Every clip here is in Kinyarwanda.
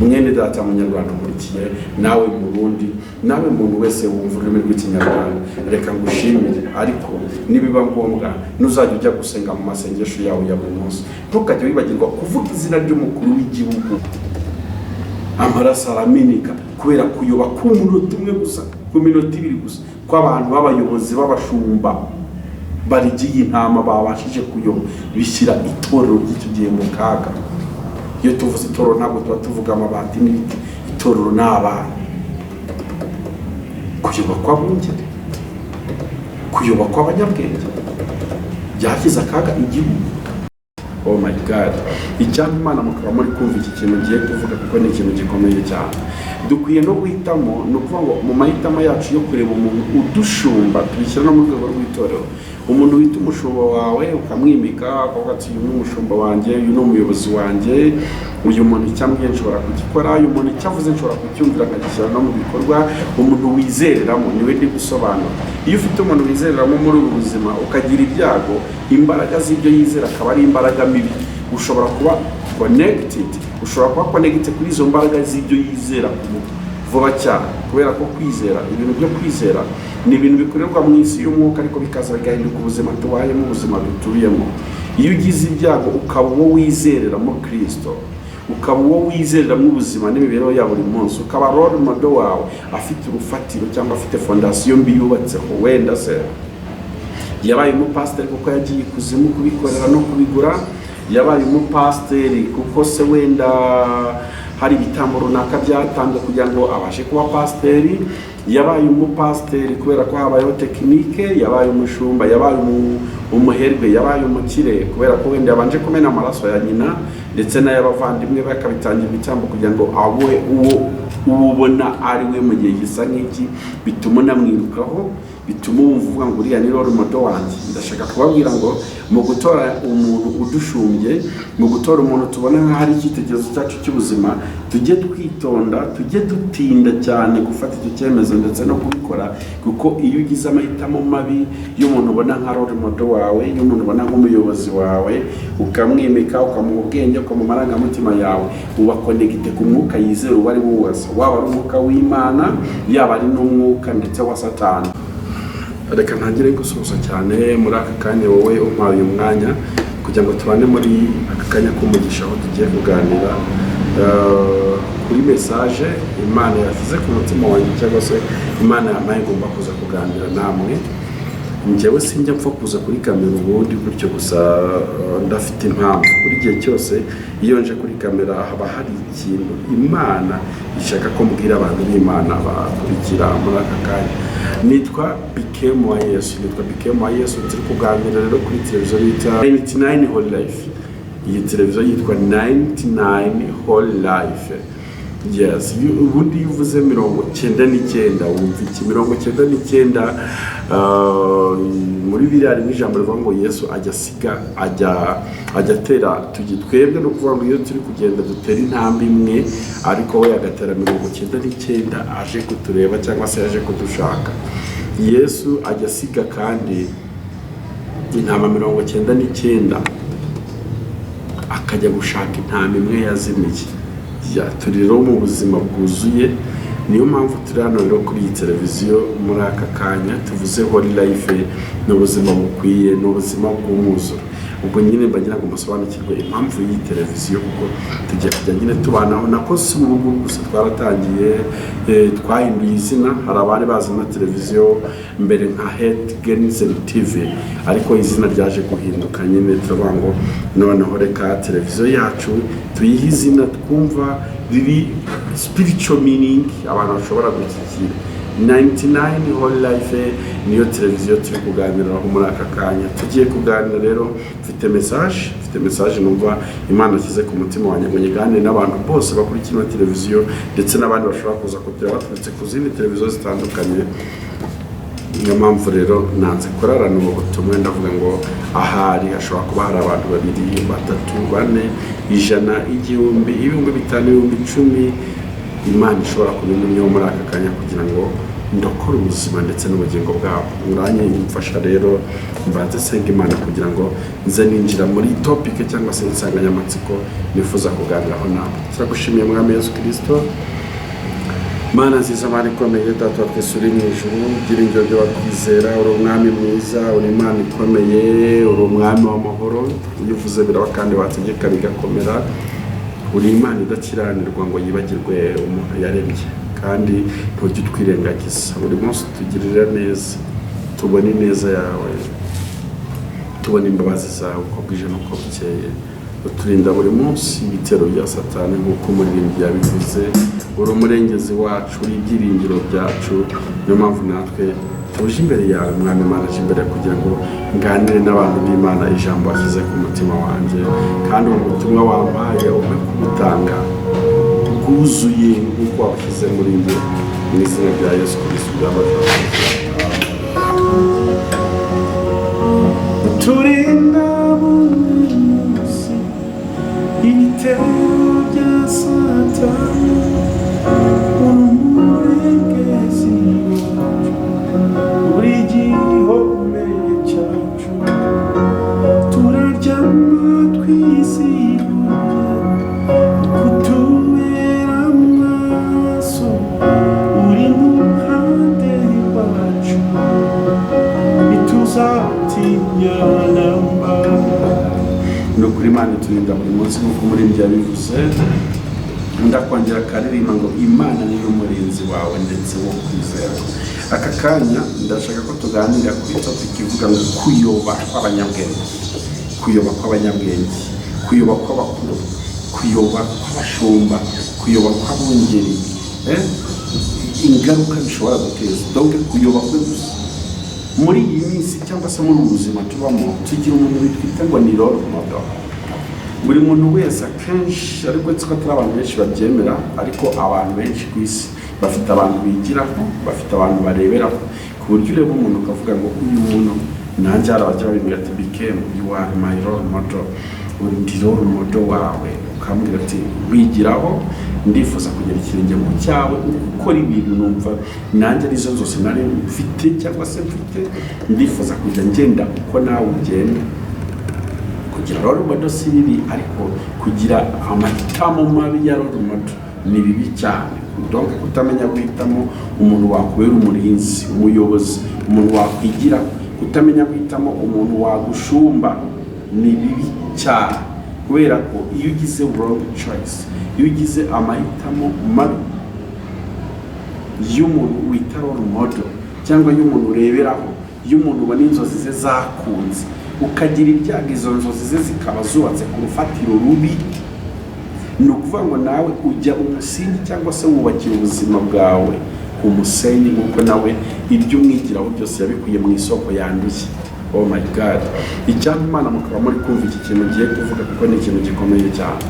Mwene data munyarwanda ukurikiye, nawe Murundi, nawe muntu wese wumva ururimi rw'Ikinyarwanda, reka ngushimire. Ariko nibiba ngombwa, nuzajya ujya gusenga, mu masengesho yawe ya buri munsi, ntukajye wibagirwa kuvuga izina ry'umukuru w'igihugu. Amaraso arameneka kubera kuyoba ku munota umwe gusa, ku minota 2 gusa, ko abantu b'abayobozi, b'abashumba barigiye intama babashije kuyoba, bishyira itorero ry'icyo gihe mu kaga. Iyo tuvuze itorero, ntabwo tuba tuvuga amabati n'ibiti. Itorero ni abantu. Kuyoba kw'abungeri, kuyoba kw'abanyabwenge byashyize akaga igihugu. Oh my God! Icyampa Imana mukaba muri kumva iki kintu ngiye kuvuga, kuko ni ikintu gikomeye cyane. Dukwiye no guhitamo. Ni ukuvuga ngo mu mahitamo yacu yo kureba umuntu udushumba, tubishyira no mu rwego rw'itorero. Umuntu wita umushumba wawe, ukamwimika, ukavuga ati: "Uyu ni umushumba wanjye, uyu ni umuyobozi wanjye, uyu muntu icyo ambwiye nshobora kugikora, uyu muntu icyo avuze nshobora kucyumvira nkagishyira no mu bikorwa." Umuntu wizereramo niwe ndi gusobanura. Iyo ufite umuntu wizereramo muri ubu buzima, ukagira ibyago, imbaraga z'ibyo yizera akaba ari imbaraga mibi, ushobora kuba connected, ushobora kuba connected kuri izo mbaraga z'ibyo yizera ku vuba cyane, kubera ko kwizera, ibintu byo kwizera ni ibintu bikorerwa mu isi y'umwuka, ariko bikaza bigahinduka ubuzima tubayemo, ubuzima dutuyemo. Iyo ugize ibyago, ukaba uwo wizereramo Kirisito, ukaba uwo wizereramo ubuzima n'imibereho ya buri munsi, ukaba role model wawe afite urufatiro cyangwa afite fondasiyo mbi yubatseho, wenda se yabaye umupasiteri kuko yagiye ikuzimu kubikorera no kubigura, yabaye umupasiteri kuko se wenda hari ibitambo runaka byatanzwe kugira ngo abashe kuba pasiteri, yabaye umupasiteri kubera ko habayeho tekinike, yabaye umushumba, yabaye umuherwe, yabaye umukire kubera ko wenda yabanje kumena amaraso ya nyina ndetse n'ay'abavandimwe be, akabitangira ibitambo kugira ngo abe uwo ubona ari we mu gihe gisa nk'iki, bituma unamwirukaho, bituma wumva uvuga ngo uriya ni role model wanjye. Ndashaka kubabwira ngo mu gutora umuntu udushumbye, mu gutora umuntu tubona nk'aho ari icyitegererezo cyacu cy'ubuzima, tujye twitonda, tujye dutinda cyane gufata icyo cyemezo ndetse no kubikora, kuko iyo ugize amahitamo mabi y'umuntu ubona nka role model wawe, y'umuntu ubona nk'umuyobozi wawe, ukamwimika, ukamuha ubwenge, ukamuha amarangamutima yawe, uba connected ku mwuka yizera uwo ari wo wose, waba ari umwuka w'Imana, yaba ari n'umwuka ndetse wa Satani. Reka ntangire gusoza cyane muri aka kanya, wowe umpaye uyu mwanya kugira ngo tubane muri aka kanya k'umugisha, aho tugiye kuganira kuri message Imana yashyize ku mutima wanjye, cyangwa se Imana yampaye, ngomba kuza kuganira namwe. Njyewe sinjya mpfa kuza kuri kamera ubundi gutyo gusa, ndafite impamvu. Buri gihe cyose iyo nje kuri kamera, haba hari ikintu Imana ishaka ko mbwira abantu b'Imana bakurikira muri aka kanya. Nitwa Bikemu wa Yesu, nitwa Bikemu wa Yesu. Turi kuganira rero kuri televiziyo bita 99 Holy Life. Iyi televiziyo yitwa 99 Holy Life. Yes, ubundi iyo uvuze 99 wumva iki? 99, muri biriya harimo ijambo rivuga ngo Yesu ajya asiga, ajya atera tujye twebwe. Ni ukuvuga ngo iyo turi kugenda dutera intambwe imwe, ariko we agatera 99 aje kutureba cyangwa se aje kudushaka. Yesu ajya asiga kandi intama 99, akajya gushaka intama imwe yazimiye. Ya, turi rero mu buzima bwuzuye. Niyo mpamvu turi hano rero kuri iyi televiziyo muri aka kanya. Tuvuze Holy Life, ni ubuzima bukwiye, ni ubuzima bw'umwuzuro. Ubwo nyine mbagira ngo musobanukirwe impamvu y'iyi televiziyo, kuko tugiye kujya nyine tubanaho. Nako si ubu ngubu gusa, twaratangiye, twahinduye izina. Hari abari bazi na televiziyo mbere nka Het Genzen TV, ariko izina ryaje guhinduka nyine, turavuga ngo noneho reka televiziyo yacu tuyihe izina twumva riri spiritual meaning, abantu bashobora gushyikira. 99 Holy Life niyo televiziyo turi kuganiraho muri aka kanya. Tugiye kuganira rero, mfite message numva Imana ashyize ku mutima wanjye ngo nyiganire n'abantu bose bakurikira ino televiziyo, ndetse n'abandi bashobora kuza kugira baturutse ku zindi televiziyo zitandukanye. Niyo mpamvu rero nanze kurarana ubu butumwa. Ndavuga ngo ahari hashobora kuba hari abantu babiri, batatu, bane, 100, 1000, 5000, 10,000, Imana ishobora kubintumyeho muri aka kanya kugira ngo Ndokora ubuzima ndetse n'ubugingo bwabo. Muranyimfasha rero mbanze senga Imana kugira ngo nze ninjira muri topic cyangwa se insanganyamatsiko nifuza kuganiraho nawe. Turagushimiye, Mwami Yesu Kirisito, Mana nziza, Mana ikomeye, Data wa twese uri mu ijuru, byiringiro by'abakwizera. Uri umwami mwiza, uri Imana ikomeye, uri umwami w'amahoro. Iyo uvuze biraba kandi wategeka bigakomera. Uri Imana idakiranirwa ngo yibagirwe umuntu yaremye, kandi ntujya utwirengagiza. Buri munsi utugirira neza, tubona ineza yawe, tubona imbabazi zawe uko bwije n'uko bukeye. Uturinda buri munsi ibitero bya Satani nk'uko umuririmbyi yabivuze. Uri umurengezi wacu, uri ibyiringiro byacu. Niyo mpamvu natwe tuje imbere yawe, Mwami Imana, aje imbere kugira ngo nganire n'abantu b'Imana ijambo washyize ku mutima wanjye, kandi ubu butumwa wampaye umpe kubutanga bwuzuye nk'uko wabushyize muri njye, mu izina rya Yesu Kristo byabashije. Turinda buri munsi ibitero bya Satani, umurengezi wacu, uri igihome cyacu. Turaryama twiziguye kutubera amaso, uri mu ruhande rwacu, ntituzatinya namba. Ni ukuri, Imana iturinda buri munsi nk'uko umuririmbyi yabivuze. Ndakongera akaririmba ngo Imana niyo murinzi wawe ndetse wo kwizerwa. Aka kanya ndashaka ko tuganira kuri topic ivuga ngo kuyoba kw'abanyabwenge, kuyoba kw'abanyabwenge, kuyoba kw'abakuru, kuyoba kw'abashumba, kuyoba kw'abungeri, eh? Ingaruka bishobora guteza, donc kuyoba kwe gusa. Muri iyi minsi cyangwa se muri ubu buzima tubamo, tugira umuntu twita ngo ni role model. Buri muntu wese akenshi, ariko siko atari abantu benshi babyemera, ariko abantu benshi ku isi bafite abantu bigiraho, bafite abantu bareberaho, ku buryo ureba umuntu ukavuga ngo uyu muntu nanjye. Hari abajya babimbwira ati: "Bikem, you are my role model, ndi role model wawe." Ukambwira ati: "Wigiraho, ndifuza kugera ikirenge mu cyawe, ukora ibintu numva nanjye arizo zose nari mfite cyangwa se mfite, ndifuza kujya ngenda uko nawe ugenda." Kugira role model si bibi, ariko kugira amahitamo mabi ya role model ni bibi cyane. Donc kutamenya guhitamo umuntu wakubera umurinzi, umuyobozi, umuntu wakwigira, kutamenya guhitamo umuntu wagushumba ni bibi cyane, kubera ko iyo ugize wrong choice, iyo ugize amahitamo mabi y'umuntu wita role model cyangwa y'umuntu ureberaho, y'umuntu ubona inzozi ze zakunze, ukagira ibyago izo nzozi ze zikaba zubatse ku rufatiro rubi, ni ukuvuga ngo nawe ujya mu musingi cyangwa se wubakira ubuzima bwawe ku musenyi, nk'uko nawe ibyo umwigiraho byose yabikuye mu isoko yanduye. Oh my God! Icyampa Imana mukaba muri kumva iki kintu ngiye kuvuga, kuko ni ikintu gikomeye cyane.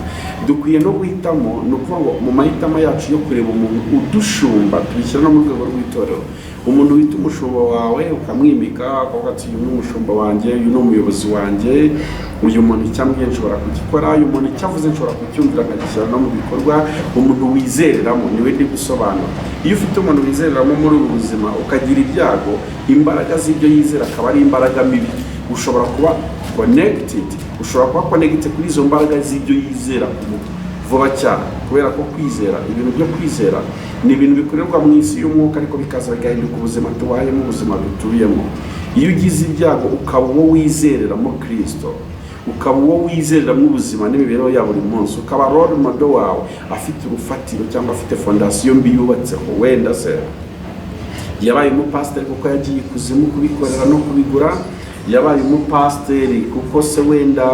Dukwiye no guhitamo, ni ukuvuga ngo mu mahitamo yacu yo kureba umuntu udushumba, tubishyira no mu rwego rw'itorero. Umuntu wita umushumba wawe, ukamwimika, ukavuga ati: "Uyu ni umushumba wanjye, uyu ni umuyobozi wanjye, uyu muntu icyo ambwiye nshobora kugikora, uyu muntu icyo avuze nshobora kucyumvira nkagishyira no mu bikorwa." Umuntu wizereramo niwe ndi gusobanura. Iyo ufite umuntu wizereramo muri ubu buzima, ukagira ibyago imbaraga z'ibyo yizera akaba ari imbaraga mibi, ushobora kuba connected, ushobora kuba connected kuri izo mbaraga z'ibyo yizera vuba cyane, kubera ko kwizera, ibintu byo kwizera ni ibintu bikorerwa mu isi y'umwuka, ariko bikaza bigahinduka ubuzima tubayemo, ubuzima dutuyemo. Iyo ugize ibyago ukaba uwo wizereramo Kirisito, ukaba uwo wizereramo ubuzima n'imibereho ya buri munsi, ukaba role model wawe afite urufatiro cyangwa afite fondasiyo mbi yubatseho, wenda se yabaye umupasiteri kuko yagiye ikuzimu kubikorera no kubigura, yabaye umupasiteri kuko se wenda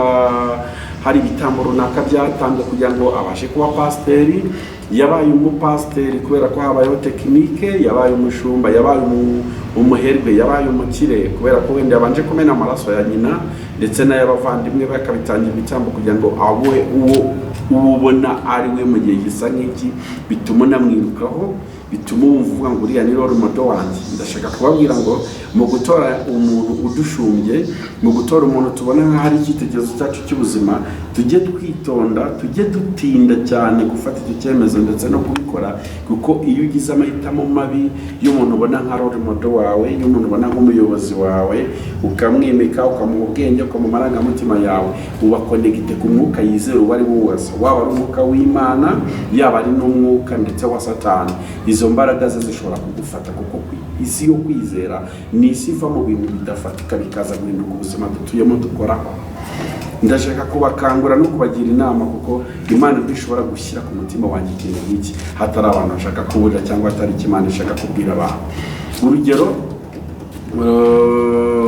hari ibitambo runaka byatanzwe kugira ngo abashe kuba pasiteri, yabaye umupasiteri kubera ko habayeho tekinike, yabaye umushumba, yabaye umuherwe, yabaye umukire kubera ko wenda yabanje kumena amaraso ya nyina ndetse n'ay'abavandimwe be, akabitangira ibitambo kugira ngo abe uwo ubona ari we mu gihe gisa nk'iki, bituma unamwirukaho. Bituma wumva uvuga ngo uriya ni role model wanjye. Ndashaka kubabwira ngo mu gutora umuntu udushumbye, mu gutora umuntu tubona nk'aho ari icyitegererezo cyacu cy'ubuzima, tujye twitonda, tujye dutinda cyane gufata icyo cyemezo ndetse no kubikora, kuko iyo ugize amahitamo mabi y'umuntu ubona nka role model wawe, y'umuntu ubona nk'umuyobozi wawe, ukamwimika, ukamuha ubwenge, ukamuha amarangamutima yawe, uba connecté ku mwuka yizera uwo ari wo wose, waba ari umwuka w'Imana, yaba ari n'umwuka ndetse wa Satani. Izo mbaraga ze zishobora kugufata, kuko isi yo kwizera ni isi iva mu bintu bidafatika bikaza guhinduka ubuzima dutuyemo dukoraho. Ndashaka kubakangura no kubagira inama, kuko Imana ntishobora gushyira ku mutima wanjye ikintu nk'iki hatari abantu bashaka kuburira cyangwa hatari icyo Imana ishaka kubwira abantu. Urugero,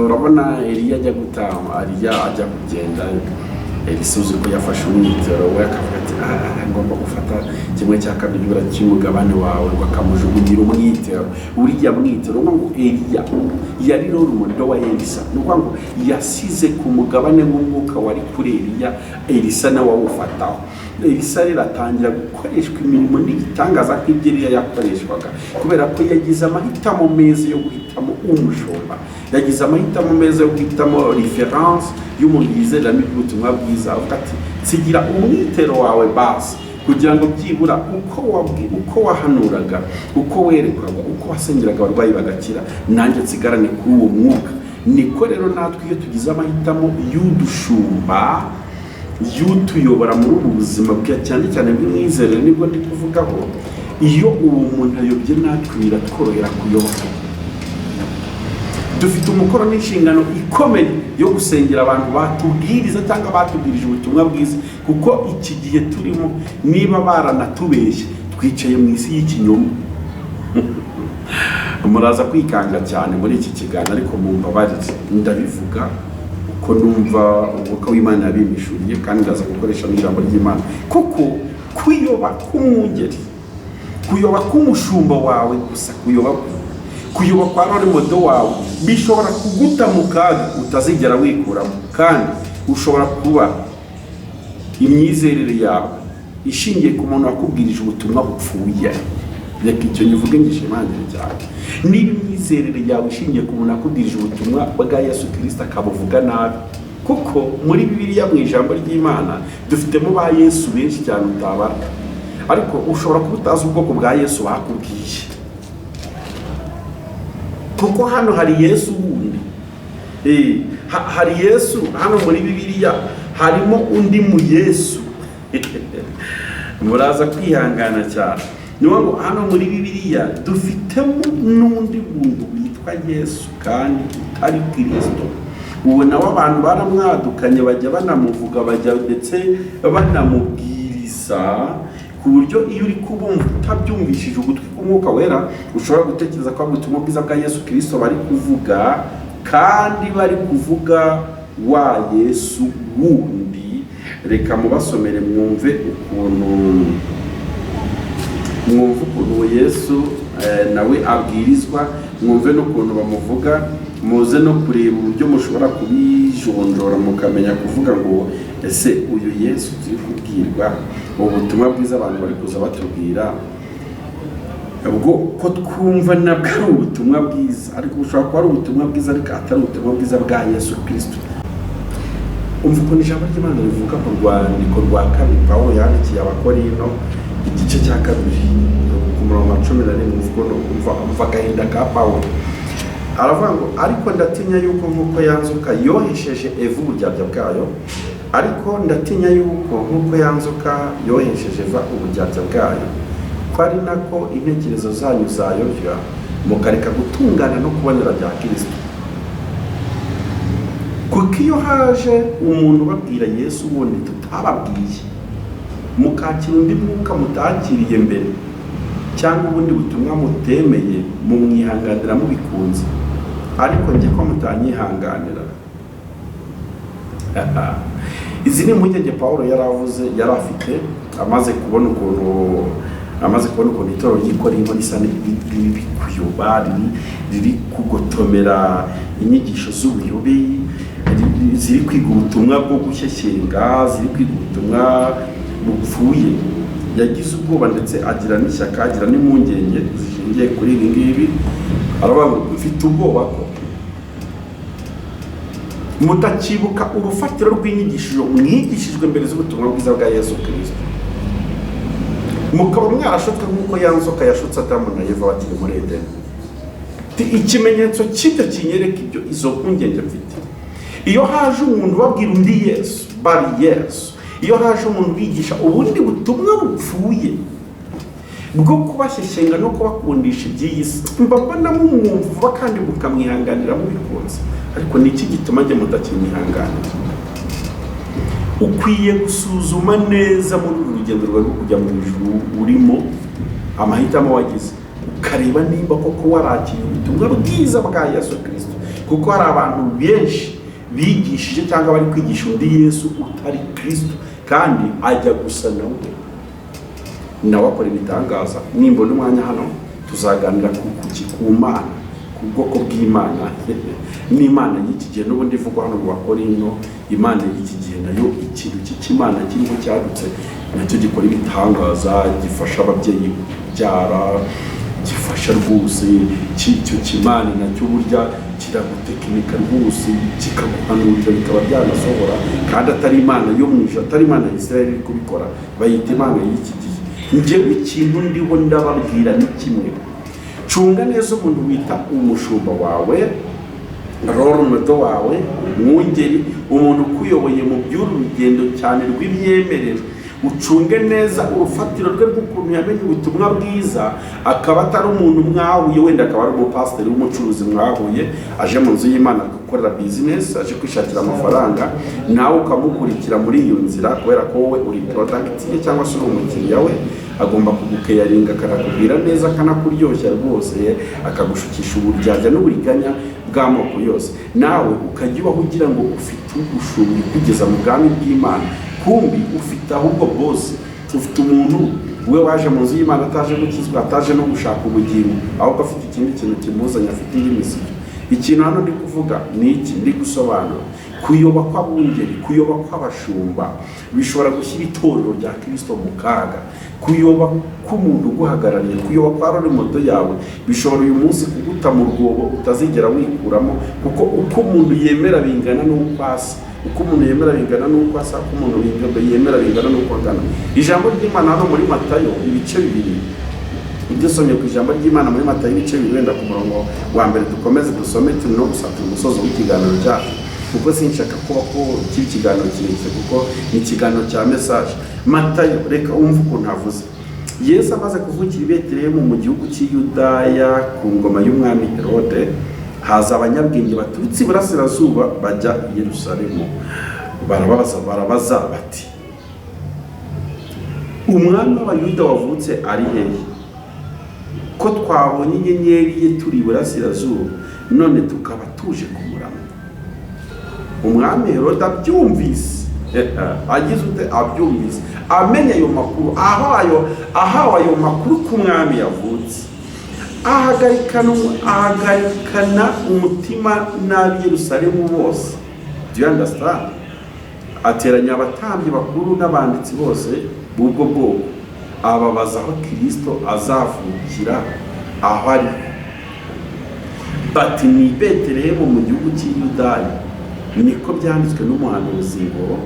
urabona Eliya ajya gutaha, Eliya ajya kugenda, Elisa uzi ko yafashe umwitero we akavuga ati: "Ah, ngomba gufata kimwe cya kabiri byibura cy'umugabane wawe," ngo akamujugunyira umwitero. Uriya mwitero, ngo Eliya yari role model wa Elisa, ni ukuvuga ngo yasize ku mugabane w'umwuka wari kuri Eliya, Elisa nawe awufataho. Elisa rero atangira gukoreshwa imirimo n'igitangaza nk'ibyo Eliya yakoreshwaga, kubera ko yagize amahitamo meza yo guhitamo umushumba, yagize amahitamo meza yo guhitamo référence y'umuntu yizereramo iby'ubutumwa bwiza. Avuga ati: "Nsigira umwitero wawe basi, kugira ngo byibura uko wahanuraga, uko werekwaga, uko wasengeraga abarwayi bagakira, nanjye nsigarane kuri uwo mwuka." Niko rero natwe iyo tugize amahitamo y'udushumba, y'utuyobora muri ubu buzima bwa cyane cyane bw'imyizerere, nibwo ndi kuvugaho, iyo uwo muntu ayobye natwe biratworohera kuyoboka. Dufite umukoro n'inshingano ikomeye yo gusengera abantu batubwiriza cyangwa batubwirije ubutumwa bwiza, kuko iki gihe turimo, niba baranatubeshye, twicaye mu isi y'ikinyoma. Muraza kwikanga cyane muri iki kiganiro, ariko mumbabarire, ndabivuga uko numva umwuka w'Imana yabimpishuriye, kandi ndaza gukoresha n'ijambo ry'Imana, kuko kuyoba k'umwungeri, kuyoba k'umushumba wawe gusa, kuyoba kwa role model wawe bishobora kuguta mu kaga utazigera wikuramo. Kandi ushobora kuba imyizerere yawe ishingiye ku muntu wakubwirije ubutumwa bupfuye. Reka icyo nyivuge ngishimangire cyane: niba imyizerere yawe ishingiye ku muntu wakubwirije ubutumwa bwa Yesu Kirisita akabuvuga nabi, kuko muri Bibiliya, mu ijambo ry'Imana, dufitemo ba Yesu benshi cyane utabara, ariko ushobora kuba utazi ubwoko bwa Yesu bakubwiye, kuko hano hari Yesu wundi. Hari Yesu hano muri Bibiliya, harimo undi mu Yesu. Muraza kwihangana cyane. Ni ngo hano muri Bibiliya dufitemo n'undi muntu witwa Yesu kandi utari Kirisito. Uwo nawe abantu baramwadukanye, bajya banamuvuga, bajya ndetse banamubwiriza, ku buryo iyo uri kubumva utabyumvishije ugutwi k'Umwuka Wera, ushobora gutekereza ko ari ubutumwa bwiza bwa Yesu Kirisito bari kuvuga, kandi bari kuvuga wa Yesu wundi. Reka mubasomere mwumve ukuntu uwo Yesu nawe abwirizwa, mwumve n'ukuntu bamuvuga, muze no kureba uburyo mushobora kubijonjora mukamenya kuvuga ngo: "Ese uyu Yesu turi kubwirwa, ubu butumwa bwiza abantu bari kuza batubwira, ubwo ko twumva nabwo ari ubutumwa bwiza?" Ariko bushobora kuba ari ubutumwa bwiza, ariko atari ubutumwa bwiza bwa Yesu Kirisito. Umva ukuntu ijambo ry'Imana rivuga mu rwandiko rwa kabiri Pawulo yandikiye Abakorino, igice cya kabiri, ku murongo wa 11. Umva ukuntu, umva agahinda ka Pawulo. Aravuga ngo: "Ariko ndatinya yuko nk'uko ya nzoka yohesheje Eva uburyarya bwayo, ariko ndatinya yuko nk'uko ya nzoka yohesheje Eva uburyarya bwayo, ko ari nako intekerezo zanyu zayobywa mukareka gutungana no kubonera bya Kirisito. Kuko iyo haje umuntu ubabwira Yesu wundi tutababwiye, mukakira undi mwuka mutakiriye mbere, cyangwa ubundi butumwa mutemeye, mumwihanganira mubikunze. Ariko njye ko mutanyihanganira." Izi ni impungenge Pawulo yari avuze, yari afite amaze kubona ukuntu itorero ry'i Korinto risa n'iriri kuyoba, riri kugotomera inyigisho z'ubuyobe, ziri kwiga ubutumwa bwo gushyeshyenga, ziri kwiga ubutumwa. Bupfuye. Yagize ubwoba, ndetse agira n'ishyaka, agira n'impungenge zishingiye kuri ibi ngibi. Aravuga ngo: "Mfite ubwoba ko mutakibuka urufatiro rw'inyigisho mwigishijwe mbere z'ubutumwa bwiza bwa Yesu Kirisito, mukaba mwarashutswe nk'uko ya nzoka yashutse Adamu na Eva bakiri muri Edeni." Ikimenyetso cy'ibyo kinyereka ibyo, izo mpungenge mfite: iyo haje umuntu ubabwira undi Yesu, bari Yesu, iyo haje umuntu ubigisha ubundi butumwa bupfuye bwo kubashyeshyenga no kubakundisha iby'iyi si, mba mbona mumwumva kandi mukamwihanganira mubikunze. Ariko ni iki gituma njye mutakimwihanganira? Ukwiye gusuzuma neza muri uru rugendo rwawe rwo kujya mu ijuru urimo, amahitamo wagize, ukareba nimba koko warakiriye ubutumwa bwiza bwa Yesu Kirisito, kuko hari abantu benshi bigishije cyangwa bari kwigisha undi Yesu utari Kirisito, kandi ajya gusa nawe, nawe akora ibitangaza. Nimbona umwanya hano tuzaganira ku Mana, ku bwoko bw'Imana n'Imana y'iki gihe n'ubundi ivugwa hano mu Bakorinto. Imana y'iki gihe nayo, ikintu cy'ikimana kirimo cyadutse, nacyo gikora ibitangaza, gifasha ababyeyi kubyara, gifasha rwose. Icyo kimana nacyo burya kiragutekinika rwose, kikaguhanurira bikaba byanasohora, kandi atari Imana yo mu ijuru, atari Imana ya Israel iri kubikora. Bayita imana y'iki gihe. Njyewe ikintu ndiho ndababwira ni kimwe: cunga neza umuntu wita umushumba wawe, role model wawe, umwungeri, umuntu ukuyoboye mu by'uru rugendo cyane rw'imyemerere. Ucunge neza urufatiro rwe rw'ukuntu yamenye ubutumwa bwiza, akaba atari umuntu mwahuye, wenda akaba ari umupasiteri w'umucuruzi mwahuye, aje mu nzu y'Imana gukorera business, aje kwishakira amafaranga, nawe ukamukurikira muri iyo nzira kubera ko wowe uri product ye cyangwa se uri umukiriya we. Agomba kugukeyaringa, akanakubwira neza, akanakuryoshya rwose, akagushukisha uburyarya n'uburiganya bw'amoko yose, nawe ukajya ubaho ugira ngo ufite ugushumba kugeza mu bwami bw'Imana. Kumbi ufite ahubwo bose, ufite umuntu we waje mu nzu y'Imana ataje gukizwa, ataje no gushaka ubugingo, ahubwo afite ikindi kintu kimuzanye, afite indi mission. Ikintu hano ndi kuvuga ni iki? Ndi gusobanura kuyoba kw'abungeri, kuyoba kw'abashumba bishobora gushyira itorero rya Kirisito mu kaga. Kuyoba k'umuntu uguhagarariye, kuyoba kwa role model yawe bishobora uyu munsi kuguta mu rwobo utazigera wikuramo, kuko uko umuntu yemera bingana n'uko asa, uko umuntu yemera bingana n'uko asa, uko umuntu yemera bingana n'uko angana. Ijambo ry'Imana hano muri Matayo ibice 2, ibyo usomye ku ijambo ry'Imana muri Matayo ibice 2, wenda ku murongo wa mbere, dukomeze dusome, turi no gusatira umusozo w'ikiganiro cyacu, kuko sinshaka kuba ko kiba ikiganiro kirekire, kuko ni ikiganiro cya message. Matayo, reka wumve ukuntu avuze. Yesu amaze kuvukira i Betelehemu mu gihugu cy'i Yudaya ku ngoma y'umwami Herode, haza abanyabwenge baturutse iburasirazuba bajya i Yerusalemu, barababaza, barabaza bati: "Umwami w'Abayuda wavutse ari hehe, ko twabonye inyenyeri ye turi iburasirazuba, none tukaba tuje kumuramya?" Umwami Herode abyumvise, agize ute? Abyumvise, amenya ayo makuru, ahawe ayo makuru ko umwami yavutse, ahagarikana umutima n'ab'i Yerusalemu bose. Do you understand? Ateranya abatambyi bakuru n'abanditsi bose b'ubwo bwoko, ababaza aho Kirisito azavukira aho ari. Bati: "Ni i Betelehemu mu gihugu cy'i Yudaya, niko byanditswe n'umuhanuzi ngo: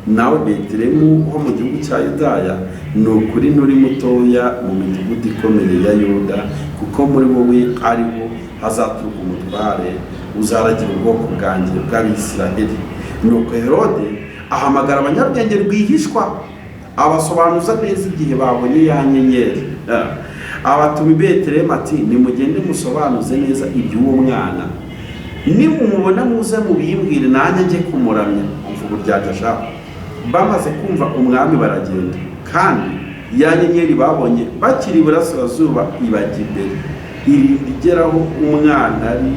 'Nawe Betelehemu ho mu gihugu cya Yudaya, ni ukuri nturi mutoya mu midugudu ikomeye ya Yuda, kuko muri wowe ariho hazaturuka umutware uzaragira ubwoko bwanjye bw'Abisiraheli.'" Nuko Herode ahamagara abanyabwenge rwihishwa, abasobanuza neza igihe babonye ya nyenyeri. Abatuma i Betelehemu ati: "Nimugende musobanuze neza iby'uwo mwana, nimumubona muze mubimbwire, nanjye njye kumuramya." Umva uburyarya ashaka. Bamaze kumva umwami baragenda, kandi ya nyenyeri babonye bakiri iburasirazuba ibajya imbere, irinda igeraho umwana ari,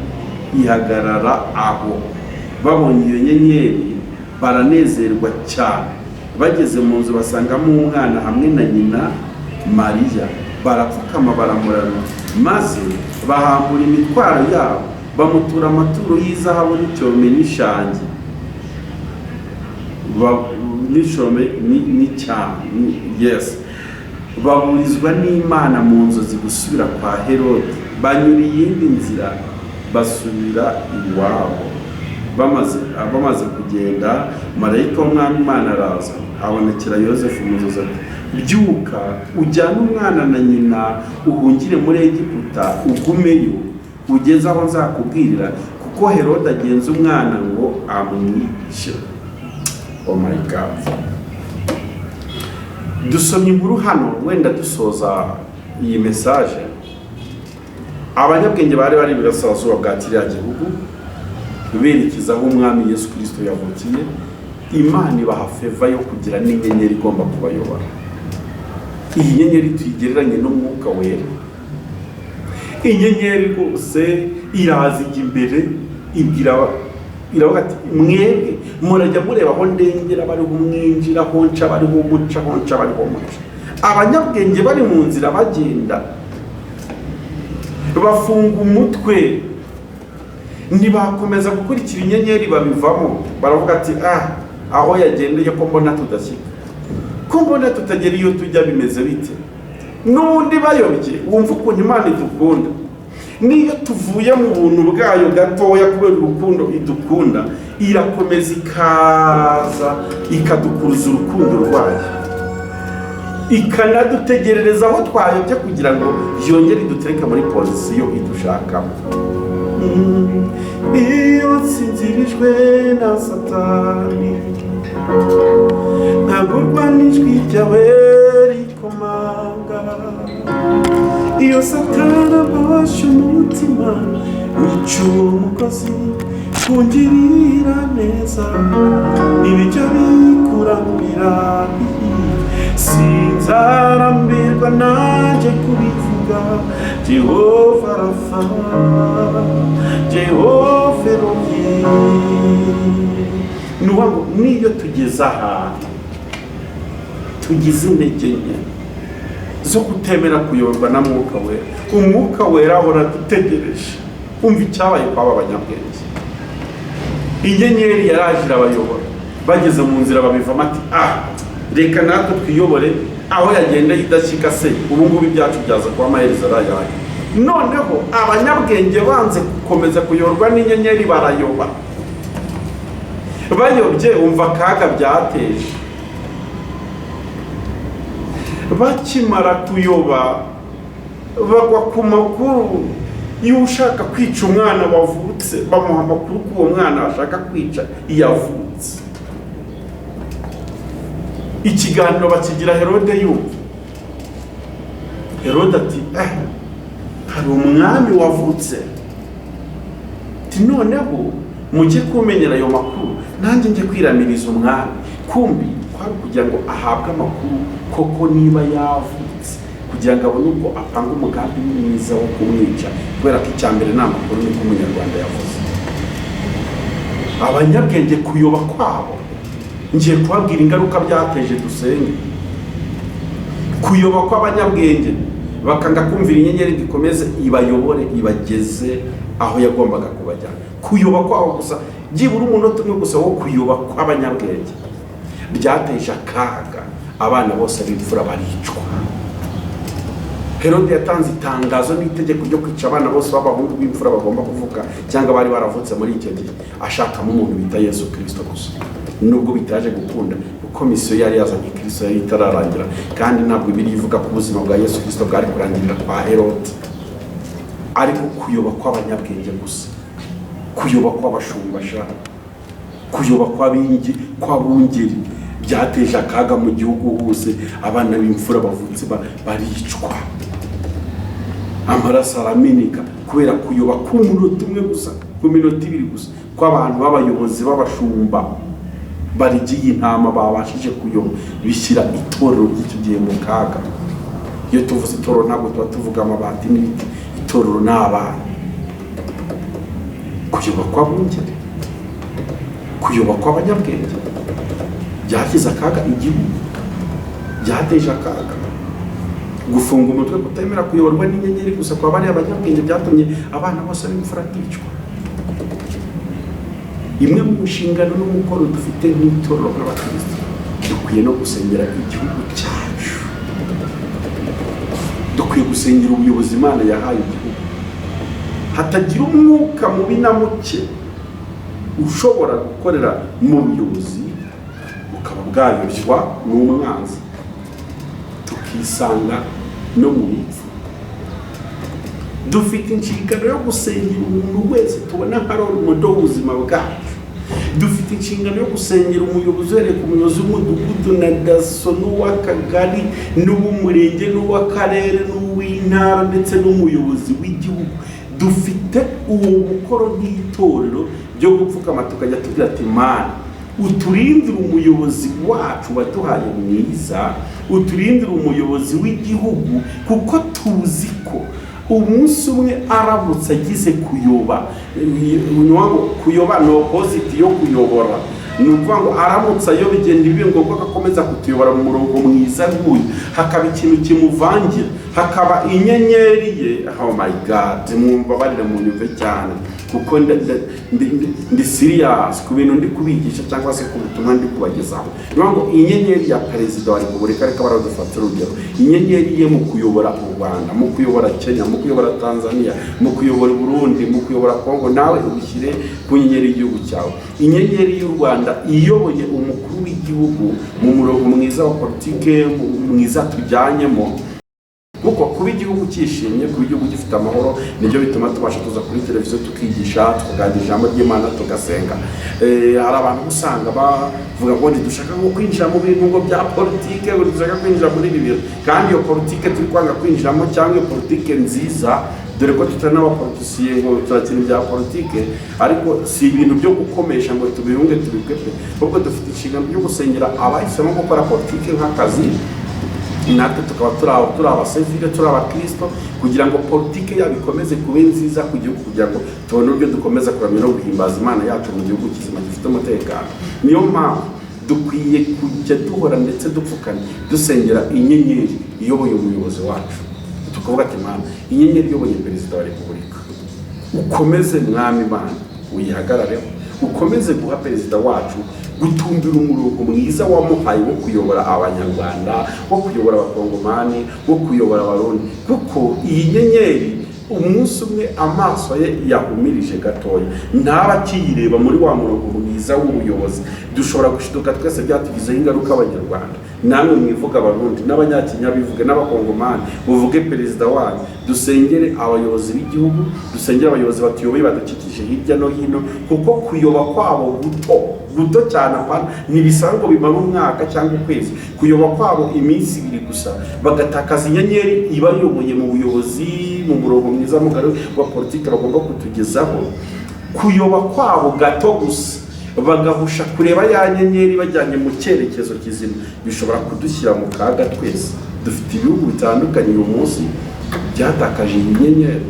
ihagarara aho. Babonye iyo nyenyeri baranezerwa cyane. Bageze mu nzu basangamo umwana hamwe na nyina Mariya, barapfukama baramuramya, maze bahambura imitwaro yabo, bamutura amaturo y'izahabu n'icyome n'ishangi. N'icyaha yes, baburizwa n'Imana mu nzozi gusubira kwa Herode, banyura iyindi nzira, basubira iwabo. Bamaze kugenda, marayika w'Umwami Imana araza abonekera Yosefu mu nzozi ati: "Byuka, ujyane umwana na nyina, uhungire muri Egiputa, ugumeyo ugeze aho nzakubwirira, kuko Herode agenza umwana ngo amwice." Oh my God! Dusomye inkuru hano, wenda dusoza iyi message. Abanyabwenge bari iburasirazuba bwa kiriya gihugu, berekeza aho Umwami Yesu Kirisito yavukiye. Imana ibaha favor yo kugira n'inyenyeri igomba kubayobora. Iyi nyenyeri tuyigereranye n'Umwuka Wera. Inyenyeri rwose iraza ijya imbere, ibwira, iravuga ati: "Mwebwe murajya mureba aho ndengera, bariho umwinjira, aho nca bariho umuca, aho nca bariho umuca." Abanyabwenge bari mu nzira bagenda, bafunga umutwe, ntibakomeza gukurikira inyenyeri, babivamo. Baravuga ati: "Ah, aho yagendeye ko mbona tudashyika, ko mbona tutagera iyo tujya, bimeze bite?" N'ubundi bayobye. Wumva ukuntu Imana idukunda: niyo tuvuye mu buntu bwayo gatoya, kubera urukundo idukunda irakomeza ikaza ikadukuruza urukundo rwayo, ikanadutegerereza aho twayobye kugira ngo yongere idutereke muri position idushakamo. Iyo nsinzirijwe na Satani, nkagurwa n'ijwi ryawe rikomanga, iyo Satani abasha umutima, wica uwo mukozi kungirira neza, ntibijya bikurambira. Sinzarambirwa nanjye kubivuga: Jehova Rafa, Jehova Eroyi. Ni ukuvuga ngo niyo tugeze ahantu tugize intege nke zo kutemera kuyoborwa na Mwuka Wera, Umwuka Wera ahora dutegereje. Umva icyabaye kw'aba banyabwenge: inyenyeri yaraje irabayobora, bageze mu nzira babivamo, ati: "Ah, reka natwe twiyobore, aho yagendeye idashyika se, ubu ngubu ibyacu byaza kuba amaherezo ari ayahe?" Noneho abanyabwenge banze gukomeza kuyoborwa n'inyenyeri, barayoba. Bayobye, umva akaga byateje. Bakimara kuyoba, bagwa ku makuru y'ushaka kwica umwana wavutse. Bamuha amakuru ko uwo mwana ashaka kwica yavutse. Ikiganiro bakigira Herode yumva. Herode ati: "Eh, hari umwami wavutse." Ati: "Noneho mujye kumenyera ayo makuru, nanjye njye kwiramiriza umwami." Kumbi kwari kugira ngo ahabwe amakuru koko niba yavutse, kugira ngo abone uko apanga umugambi mwiza wo kumwica, kubera ko icya mbere ni amakuru, niko Umunyarwanda yavuze. Abanyabwenge kuyoba kwabo, ngiye kubabwira ingaruka byateje, dusenge. Kuyoba kw'abanyabwenge, bakanga kumvira inyenyeri ngo ikomeze ibayobore ibageze aho yagombaga kubajyana, kuyoba kwabo gusa, byibura umunota umwe gusa wo kuyoba kw'abanyabwenge, byateje akaga. Abana bose b'imfura baricwa. Herode yatanze itangazo n'itegeko ryo kwica abana bose b'abahungu b'imfura bagomba kuvuka cyangwa bari baravutse muri icyo gihe, ashakamo umuntu bita Yesu Kirisito gusa, nubwo bitaje gukunda kuko mission yari yazanye Kirisito yari itararangira, kandi ntabwo Bibiliya ivuga ko ubuzima bwa Yesu Kirisito bwari kurangirira kwa Herode. Ariko kuyoba kw'abanyabwenge gusa, kuyoba kw'abashumbasha, kuyoba kw'abingi, kw'abungeri, byateje akaga mu gihugu hose. Abana b'imfura bavutse baricwa, amaraso arameneka kubera kuyoba k'umunota umwe gusa, ku minota 2 gusa, kw'abantu b'abayobozi b'abashumba barigiye intama babashije kuyoba, bishyira itorero ry'icyo gihe mu kaga. Iyo tuvuze itorero, ntabwo tuba tuvuga amabati n'ibiti. Itorero ni abantu. Kuyoba kw'abungeri, kuyoba kw'abanyabwenge byashyize akaga igihugu, byateje akaga. Gufunga umutwe, kutemera kuyoborwa n'inyenyeri gusa kwa bariya banyabwenge, byatumye abana bose b'imfura bicwa. Imwe mu nshingano n'umukoro dufite nk'itorero, nk'abakristo, dukwiye no gusengera igihugu cyacu, dukwiye gusengera ubuyobozi Imana yahaye igihugu, hatagira umwuka mubi na muke ushobora gukorera mu buyobozi bukaba bwayobywa n'umwanzi, tukisanga no mu bipfu. Dufite inshingano yo gusengera umuntu wese tubona nka role model w'ubuzima bwacu. Dufite inshingano yo gusengera umuyobozi, uhereye ku muyobozi w'umudugudu na DASSO n'uw'akagari n'uw'umurenge n'uw'akarere n'uw'intara ndetse n'umuyobozi w'igihugu. Dufite uwo mukoro nk'itorero byo gupfukama tukajya tugira ati: "Mana, uturindire umuyobozi wacu waduhaye mwiza, uturindire umuyobozi w'igihugu," kuko tuzi ko umunsi umwe aramutse agize kuyoba, ni ukuvuga ngo kuyoba ni opposite yo kuyobora, ni ukuvuga ngo aramutse ayobye, ntibibe ngombwa ko akomeza kutuyobora mu murongo mwiza nk'uyu, hakaba ikintu kimuvangira, hakaba inyenyeri ye. Oh my God, mwumbabarire munyumve cyane, kuko ndi serious ku bintu ndi kubigisha cyangwa se ku butumwa ndi kubagezaho. Ni ukuvuga ngo inyenyeri ya perezida wa repubulika, reka baradufatira urugero, inyenyeri ye mu kuyobora u Rwanda, mu kuyobora Kenya, mu kuyobora Tanzania, mu kuyobora Burundi, mu kuyobora Kongo, nawe ubishyire ku nyenyeri y'igihugu cyawe, inyenyeri y'u Rwanda iyoboye umukuru w'igihugu mu murongo mwiza wa politike mwiza tujyanyemo, kuko kuba igihugu cyishimye, kuba igihugu gifite amahoro, nibyo bituma tubasha tuza kuri televiziyo tukigisha, tukaganira ijambo ry'Imana, tugasenga. Hari abantu usanga bavuga ngo ntidushaka ngo kwinjira mu bintu ngo bya politike, ngo ntidushaka kwinjira muri ibi bintu, kandi iyo politike turi kwanga kwinjiramo cyangwa iyo politike nziza, dore ko tutari n'abapolitisiye ngo turakina ibya politike, ariko si ibintu byo gukomesha ngo tubirunge tubikwepe, ahubwo dufite inshingano yo gusengera abahisemo gukora politike nk'akazi, natwe tukaba turi abasivile, turi abakristo, kugira ngo politike yabo ikomeze kuba nziza ku gihugu, kugira ngo tubone uburyo dukomeza kuramya no guhimbaza Imana yacu mu gihugu kizima gifite umutekano. Niyo mpamvu dukwiye kujya duhora ndetse dupfukamye dusengera inyenyeri iyoboye umuyobozi wacu, tukavuga ati: "Mana, inyenyeri iyoboye perezida wa repubulika, ukomeze Mwami Imana uyihagarareho, ukomeze guha perezida wacu gutumbira umurongo mwiza wamuhaye wo kuyobora Abanyarwanda, wo kuyobora Abakongomani, wo kuyobora Abarundi," kuko iyi nyenyeri umunsi umwe amaso ye yahumirije gatoya, ntaba akiyireba muri wa murongo mwiza w'ubuyobozi, dushobora gushiduka twese byatugizeho ingaruka. Abanyarwanda, namwe mwivuga, Abarundi n'Abanyakenya bivuge, n'Abakongomani muvuge perezida wanyu. Dusengere abayobozi b'igihugu, dusengere abayobozi batuyoboye, badukikije hirya no hino, kuko kuyoba kwabo guto guto cyane, apana ntibisaba ngo bimare umwaka cyangwa ukwezi, kuyoba kwabo iminsi 2 gusa, bagatakaza inyenyeri ibayoboye mu buyobozi, mu murongo mwiza mugari wa politiki bagomba kutugezaho, kuyoba kwabo gato gusa bagahusha kureba ya nyenyeri bajyanye mu cyerekezo kizima, bishobora kudushyira mu kaga twese. Dufite ibihugu bitandukanye uyu munsi byatakaje iyi nyenyeri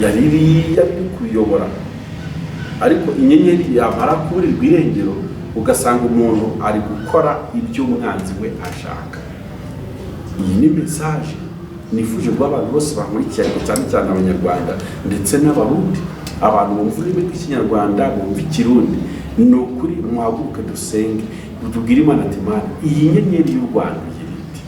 yari iri kuyobora, ariko inyenyeri yamara kuburirwa irengero, ugasanga umuntu ari gukora ibyo umwanzi we ashaka. Iyi ni message nifuje guha abantu bose bankurikiye, ariko cyane cyane Abanyarwanda ndetse n'Abarundi, abantu bumva ururimi rw'Ikinyarwanda, bumva Ikirundi. Ni ukuri muhaguruke dusenge, tubwire Imana ati: "Mana, iyi nyenyeri y'u Rwanda uyirinde,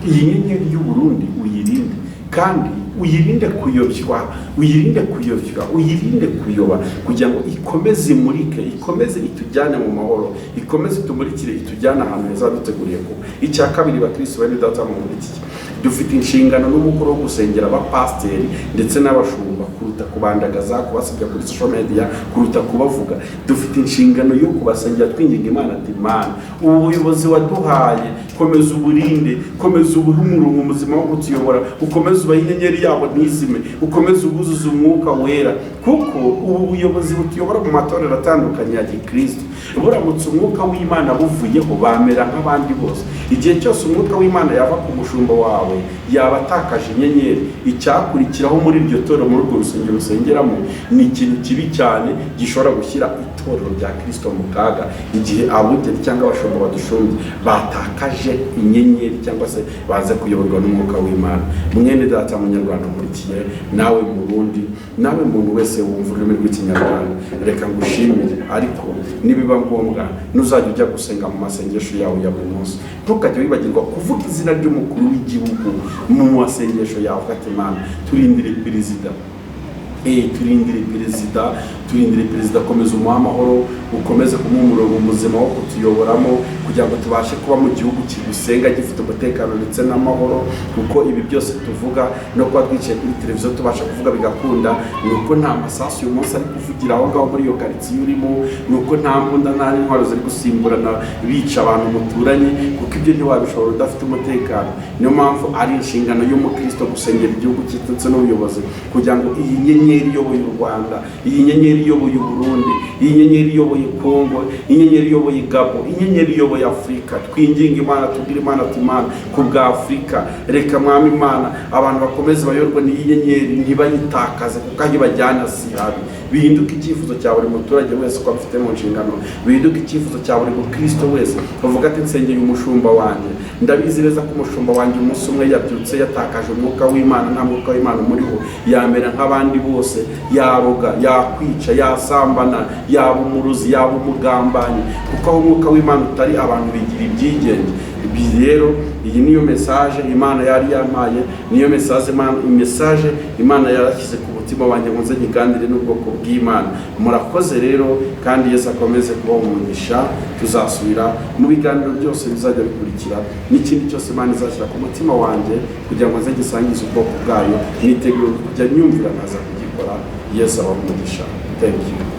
iyi nyenyeri y'u Burundi uyirinde, kandi uyirinde kuyobywa, uyirinde kuyobywa, uyirinde kuyoba, kugira ngo ikomeze imurike, ikomeze itujyane mu mahoro, ikomeze itumurikire, itujyane ahantu heza duteguriye kuba." Icya kabiri, bakristo bene data mumurikiye, dufite inshingano n'umukoro wo gusengera abapasiteri ndetse n'abashumba kuruta kubandagaza, kubasebya kuri social media, kuruta kubavuga. Dufite inshingano yo kubasengera, twinginga Imana ati: "Mana, ubu buyobozi waduhaye, komeza uburinde, komeza ubuhe umurongo muzima wo kutuyobora, ukomeze ubahe inyenyeri yabo ntizime, ukomeze ubuzuze umwuka wera," kuko ubu buyobozi butuyobora mu matorero atandukanye ya gikristo Buramutse umwuka w'Imana buvuyeho, bamera nk'abandi bose. Igihe cyose umwuka w'Imana yava ku mushumba wawe, yaba atakaje inyenyeri. Icyakurikiraho muri iryo torero, muri urwo rusengero usengeramo, ni ikintu kibi cyane gishobora gushyira itorero rya Kirisito mu kaga, igihe abungeri cyangwa abashumba badushumbye batakaje inyenyeri cyangwa se baze kuyoborwa n'umwuka w'Imana. Mwene data munyarwanda nkurikiye, nawe Murundi, nawe muntu wese wumva ururimi rw'Ikinyarwanda, reka ngushimire. Ariko nibiba ngombwa, nuzajya ujya gusenga mu masengesho yawe ya buri munsi, ntukajye wibagirwa kuvuga izina ry'umukuru w'igihugu mu masengesho yawe. Ati: "Imana, turindire perezida, turindire perezida, turindire perezida, komeza umuhe amahoro, ukomeze kumuha umurongo muzima wo kutuyoboramo, kugira ngo tubashe kuba mu gihugu kigusenga gifite umutekano ndetse n'amahoro." Kuko ibi byose tuvuga, no kuba twicaye kuri televiziyo tubasha kuvuga bigakunda, ni uko nta masasu uyu munsi ari kuvugira aho ngaho muri iyo karitsiye urimo, ni uko nta mbunda, nta n'intwaro ziri gusimburana bica abantu muturanye, kuko ibyo ntiwabishobora udafite umutekano. Niyo mpamvu ari inshingano y'umukristo gusengera igihugu cye ndetse n'ubuyobozi, kugira ngo iyi nyenyeri iyoboye u Rwanda, iyi nyenyeri iyoboye u Burundi, iyi nyenyeri iyoboye Kongo, inyenyeri iyoboye Gabo, inyenyeri iyoboye Afurika, twinginga Imana, tubwire Imana ati: "Imana, ku bwa Afurika, reka Mwami Imana abantu bakomeze bayoborwe n'iyi nyenyeri, ntibayitakaze, kuko aho ibajyana si habi." Bihinduke icyifuzo cya buri muturage wese ko abifite mu nshingano, bihinduke icyifuzo cya buri mukristo wese bavuga ati: "Nsengeye umushumba wanjye. Ndabizi neza ko umushumba wanjye umunsi umwe yabyutse yatakaje umwuka w'Imana, nta mwuka w'Imana umuriho, yamera nk'abandi bose, yaroga, yakwica, yasambana, yaba umuruzi, yaba umugambanyi, kuko aho umwuka w'Imana utari, abantu bigira ibyigenge." Ibi rero, iyi niyo message Imana yari yampaye, niyo message Imana yarashyize ku mutima wanjye ngo nze nyiganire n'ubwoko bw'Imana. Murakoze rero, kandi Yesu akomeze kubaha umugisha. Tuzasubira mu biganiro byose bizajya bikurikira, n'ikindi cyose Imana izashyira ku mutima wanjye kugira ngo nze gisangize ubwoko bwayo, niteguye kujya nyumvira nkaza kugikora. Yesu abahe umugisha. Thank you.